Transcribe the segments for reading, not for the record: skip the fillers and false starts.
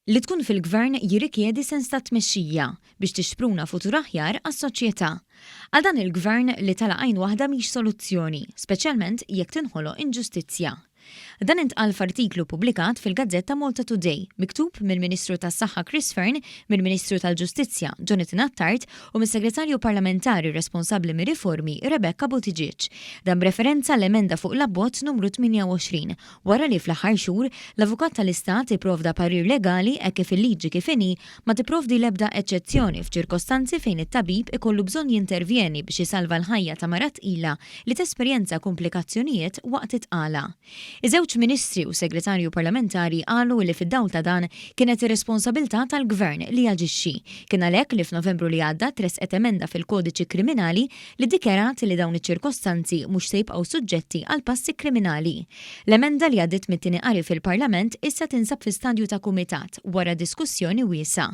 Li tkun fil-Gvern jirrikjedi sens ta' tmexxija biex tixpruna futur aħjar għas-soċjetà. Għal dan il-Gvern li tagħlaq għajn waħda mhix soluzzjoni, speċjalment jekk tinħoloq inġustizzja. Dan intqal f'artiklu ppubblikat fil-gazzetta Malta Today, miktub mill-Ministru tas-Saħħa Chris Fearne, mill-Ministru tal-Ġustizzja Jonathan Attard u mis-Segretarju Parlamentari responsabbli mir-riformi Rebecca Buttigieg. Dan b'referenza għall-emenda fuq l-Abbozz Numru 28 wara li fl-aħħar xhur, l-Avukat tal-Istat ipprovda parir legali hekk kif il-liġi kif inhi ma tipprovdi l-ebda eċċezzjoni f'ċirkostanzi fejn it-tabib ikollu bżonn jintervjeni biex isalva l-ħajja ta' mara tqila li tesperjenza kumplikazzjonijiet waqt it-tqala. Iż-żewġ Ministri u Segretarju Parlamentari qalu li fid-dawl ta' dan kienet ir-responsabilità tal-Gvern li jaġixxi. Kien għalhekk li f'Novembru li għadda tressqet emenda fil-Kodiċi Kriminali li ddikjarat li dawn iċ-ċirkostanzi mhux se jibqgħu suġġetti għal passi kriminali. L-emenda li għaddiet mit-tieni qari fil-Parlament issa tinsab fi stadju ta' kumitat wara diskussjoni wiesgħa.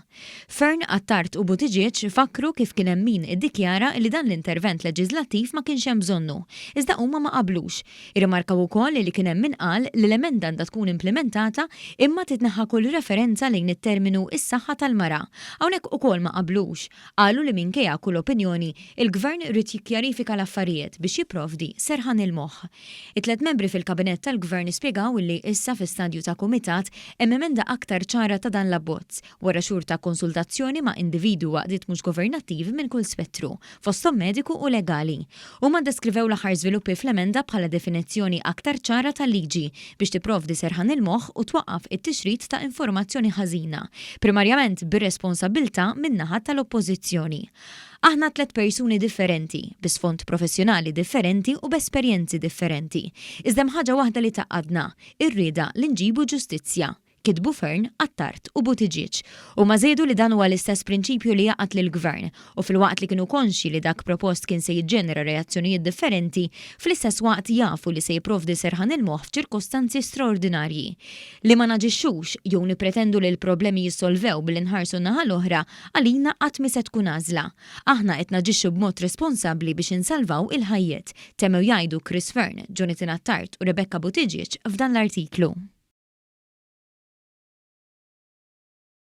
Fearne, Attard u Buttigieg fakkru kif kien hemm min iddikjara li dan l-intervent leġiżlattiv ma kienx hemm bżonnu, iżda huma ma qablux. Irrimarkaw ukoll li kien hemm min qal li l-emenda għandha tkun implimentata imma titneħħa kull referenza lejn it-terminu is-saħħa tal-mara. Hawnhekk ukoll ma qablux. Qalu li minkejja kull opinjoni, il-Gvern ried jikkjarifika l-affarijiet biex jipprovdi serħan il-moħħ. It-tlett membri fil-Kabinett tal-Gvern spjegaw li issa fi stadju ta' kumitat hemm emenda aktar ċara ta' dan l-abbozz, wara xhur ta' konsultazzjoni ma' individwi u għaqdiet mhux governattivi minn kull spettru, fosthom mediku u legali. Huma ddeskrivew l-aħħar żviluppi fl-emenda bħala definizzjoni aktar ċara tal-liġi biex tipprovdi serħan il-moħħ u twaqqaf it-tixrid ta' informazzjoni ħażina, primarjament b'irresponsabbiltà min-naħa tal-Oppożizzjoni. Aħna tlett persuni differenti, bi sfond professjonali differenti u b'esperjenzi differenti. Iżda hemm ħaġa waħda li tgħaqqadna, ir-rieda li nġibu ġustizzja. Kitbu Fearne, Attard u Buttigieg. Huma żiedu li dan huwa l-istess prinċipju li jgħaqqad lill-Gvern u filwaqt li kienu konxji li dak propost kien se jiġġenera reazzjonijiet differenti, fl-istess waqt jafu li se jipprovdi serħan il-moħħ f'ċirkostanzi straordinarji. Li ma naġixxux, jew nippretendu li l-problemi jissolvew billi nħarsu n-naħa l-oħra, għalina qatt mhi se tkun għażla. Aħna qed naġixxu b'mod responsabbli biex insalvaw il-ħajjiet, temmew jgħidu Chris Fearne, Jonathan Attard u Rebecca Buttigieg f'dan l-artiklu.